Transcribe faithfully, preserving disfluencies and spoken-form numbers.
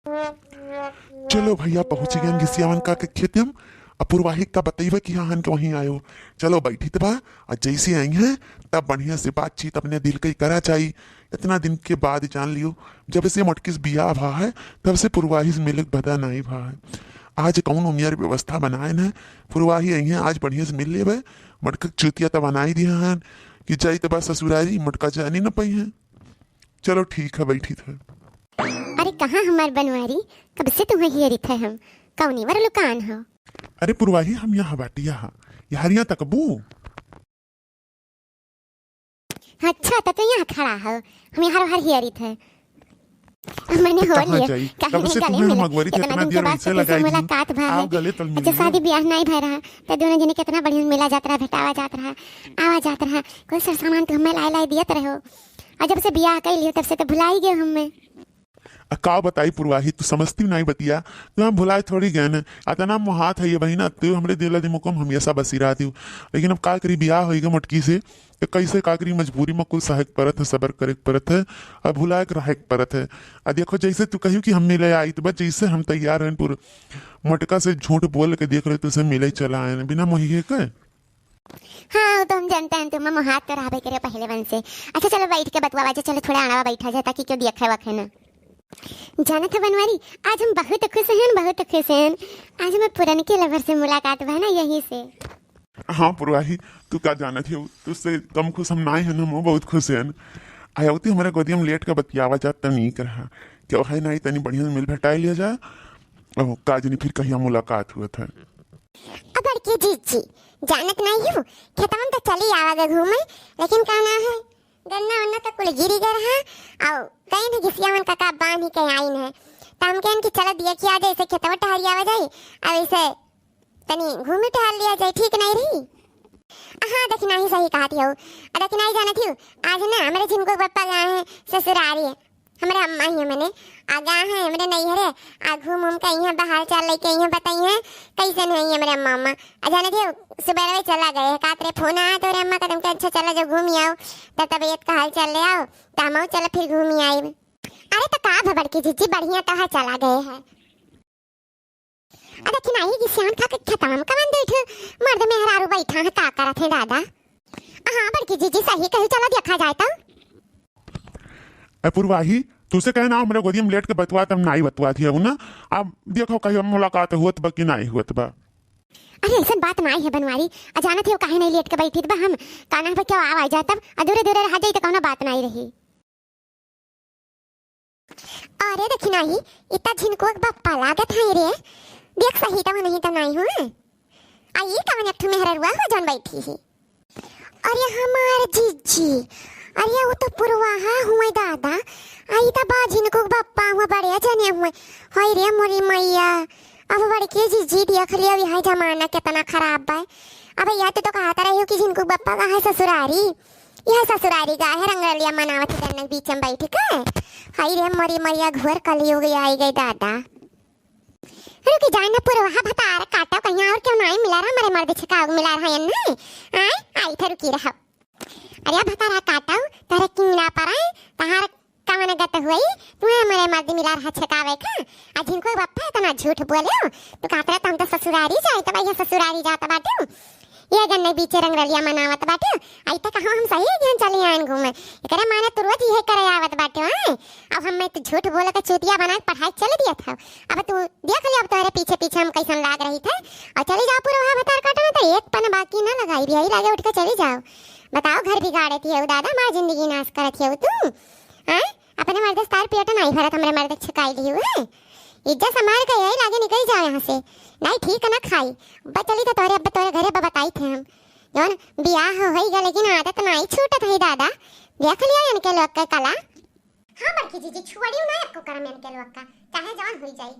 चलो भइया, पहुँच गए घिसियावन का के खेते हम। अब पुरवाही का बतइबे कि हाँ, हन के वहीं आयो। चलो, बैठी त बा, और जैसे आई हैं, तब बढ़िया से बातचीत अपने दिल के करा जाई। इतना दिन के बाद जान लियो, जब से मोटकी से बियाह भा है, तब से पुरवाही से मिले के भदा नाहीं भा है। आज कौन उमियर व्यवस्था बनाए न, पुरवाही आई हैं, आज बढ़िया से मिल लेबे। मोटका चूतिया त बनाई दिया है कि जाई त बा ससुरारी, मोटका जानी न पाई है। चलो ठीक है, बैठी थे। अरे कहाँ हमार बनवारी, कब से तुम्हें हेरित है हम, कौनी वर लुकान हो? अरे पुरवाही, हम यहाँ बाटी, यहाँ, यहाँ तकबू। अच्छा, त तू यहाँ खड़ा हो, हम यहाँ हर हेरित है। मने हो कहाँ लियो, जाई? काहे कब नहीं से गले तुम्हें मिले? मगवरी थे, इतना इतना दिन के देर बाद वैसे तो तुझसे लगाई दी। मुलाकात भा आओ है। गले तल मिल अच्छा, लियो। शादी ब्याह नहीं भय रहा, त दोनों जने कितना बढ़िया मिला जात रहा, भेटावा जात रहा, आवा जात रहा, कोई सर सामान तो हमें लाए लाए दियत रहो। और जब से ब्याह कर लियो, तब से तो भुला ही गए हमें। आ, का बताई पुरवाही, तू समझती नहीं बतिया, तू हम भुलाए थोड़ी गए न। अतना मोहात है ये बहिना, तू हमरे दिल दिमाग में हमेशा बसी रहती हूँ। लेकिन अब का करी, बियाह होइगा मोटकी से, तो कैसे का करी, मजबूरी में कुल सहे के परत है, सबर करे के परत है, अब भुलाए के रहे के परत है। आ देखो, जैसे तू कहियो कि हम मिले आई, तो बस जैसे हम तैयार हैं, पूरा मोटका से झूठ बोल के देख रहे, तुझसे मिले चला आए न, बिना मोहिए के। हाँ, वो तो हम जानते हैं, तुम मोहात तो रहबे करे पहले वन से। अच्छा, चलो बैठ के बतवा बाजे, चलो थोड़ा आड़ावा बैठा जाए, ताकि क्यों देखे वखे ना। जानत है बनवारी, आज हम बहुत खुश हैं, बहुत खुश हैं। आज हमें पुरनके lover से मुलाकात भा ना, यहीं से। हाँ पुरवाही, तू का जानत हो, तुझसे कम खुश हम नाहीं हैं, हम बहुत खुश हैं। आया होती हमारे गोदिया में लेट के बतियावा जात, तनी नीक रहा। क्यों है नाहीं, तनी बढ़िया से मिल भेटाई लिया जा। ओ, का जानी फिर कहिया मुलाकात हुआ था। अब बड़की जीजी, जानत नहीं हूँ, खेतवन तो चली आवा गे घूमे, लेकिन का ना है, गन्ना वन्ना तो कुल गिरी गए रहा, और कहीं न घिसियावन का का बांध के आइन है, तो हम कहन कि चलो देखिया जाए, ऐसे खेतवा टहरी आवा जाए, अब ऐसे तनी घूमी टहल लिया जाए, ठीक नहीं रही? हाँ, दखिनाही सही कहत हो। आ दखिनाही जानत हो, आज ना हमरे झिनको के पप्पा गए हैं ससुरारी, हमरे अम्मा ही मने, आ गए हैं हमरे नैहरे, आ घूम उम के यहाँ बहाल चाल लेके यहाँ बताई हैं, कैसन है हमरे अम्मा अम्मा। आ जानत हो, सुबह चला गए, का तेरे फोन आया तो रे अम्मा कदम के, अच्छा चला जो घूमी आओ, तब तबीयत का हाल चाल ले आओ, तो हम चला फिर घूमी आई। अरे तो का भा बड़की जीजी, बढ़िया तो है, चला गए है। अरे कि नहीं, कि श्याम था कि खेतवा में कवन दुइ ठो मर्द मेहरारू बैठा है, का करत है दादा? हाँ, बड़की जीजी सही कही, चलो देखा जाए तो। ए पुरवाही, तुसे कहे ना, हमरे गोदी में लेट के बतवा, तब नाई बतवा दिया हूँ ना। अब देखो, कहीं मुलाकात हुअत बा कि नाई हुअत बा। अरे, ऐसन बात नाई है बनवारी। आ जानत हो, काहे नहीं लेट के बैठित बा हम? काना पे क्यों आवाज जाए तब? आ दूरे दूरे रहा जाई तो कौनो बात नाई रही। अरे देखी नाही, इतना झिनकुआ के बप्पा लागत है रे। देख सही तो नहीं तो नहीं हुआ। आ ई कवन एक ठो मेहररुआ हो जौन बैठी ही। अरे हमार जीजी, अरे वो तो पुरवाहा हुए दादा। आ ई तो बा झिनकुआ के बप्पा हुआ, बड़े जने हुए। हाय रे मोरी मैया, अब बड़की जीजी देख लिया, अब यह जमाना कितना खराब बा। अब यह तो, तो कहता रही हो कि झिनकुआ के बप्पा का है ससुरारी। यह ससुरारी गा है रंगरलिया मनावत गन्ना के बीच में बैठ के। हाय रे मोरी मरिया, घोर कलयुग आई गई दादा। रुकी जाए ना पुरवाहा भतार काटा, कहीं और क्यों नहीं मिला रहा, हमारे मर्द छिकाऊ मिला रहा है नहीं। आए, आई थे रुकी रहो। अरे भतारा काटा, तारे कीड़ा पर आए, तहार कवन गत हुई, तुम्हें हमारे मर्द मिला रहा छिकावे का। आ झिनकुआ के बप्पा इतना झूठ बोले हो, तू कहत रहे तो हम तो ससुरारी जाए, तो भैया ससुरारी जात बाटे। ये गन्ने बीचे रंगरलिया मनावत बाटे। आई तो कहो हम सही ज्ञान चले आएन घूमे। एकरे माने तू रोज इहे करे आवत बाटे, हैं? अब हम मैं तो झूठ बोले के चूतिया बना के पढ़ाई चले दिया था। अब तू देख लिया, अब तोहरे पीछे पीछे हम कैसन लाग रही थे। और चली जाओ पुरवाहा भतार काटा ना, तो एक पन बाकी ना लगाई भी, यही लागे उठ के चली जाओ। बताओ, घर बिगाड़े थी दादा, हमारी जिंदगी नाश करत थी तू, हैं? अपने मर्द से तार पेट नाई भरत, हमरे मर्द छिकाई लिहू है। इज्जत संभाल के यही लागे निकल जाओ यहाँ से, नहीं ठीक ना खाई। अब्बा चली तो तोरे, अब्बा तोरे घरे अब्बा बताई थे हम। जौन बियाह हो होई गा, लेकिन आदत नाई छूटत है दादा। देख लिया इनके लोग के कला। हाँ बड़की जीजी, छुआड़ियो ना एको करम इनके लोग का, चाहे जौन हुई जाई।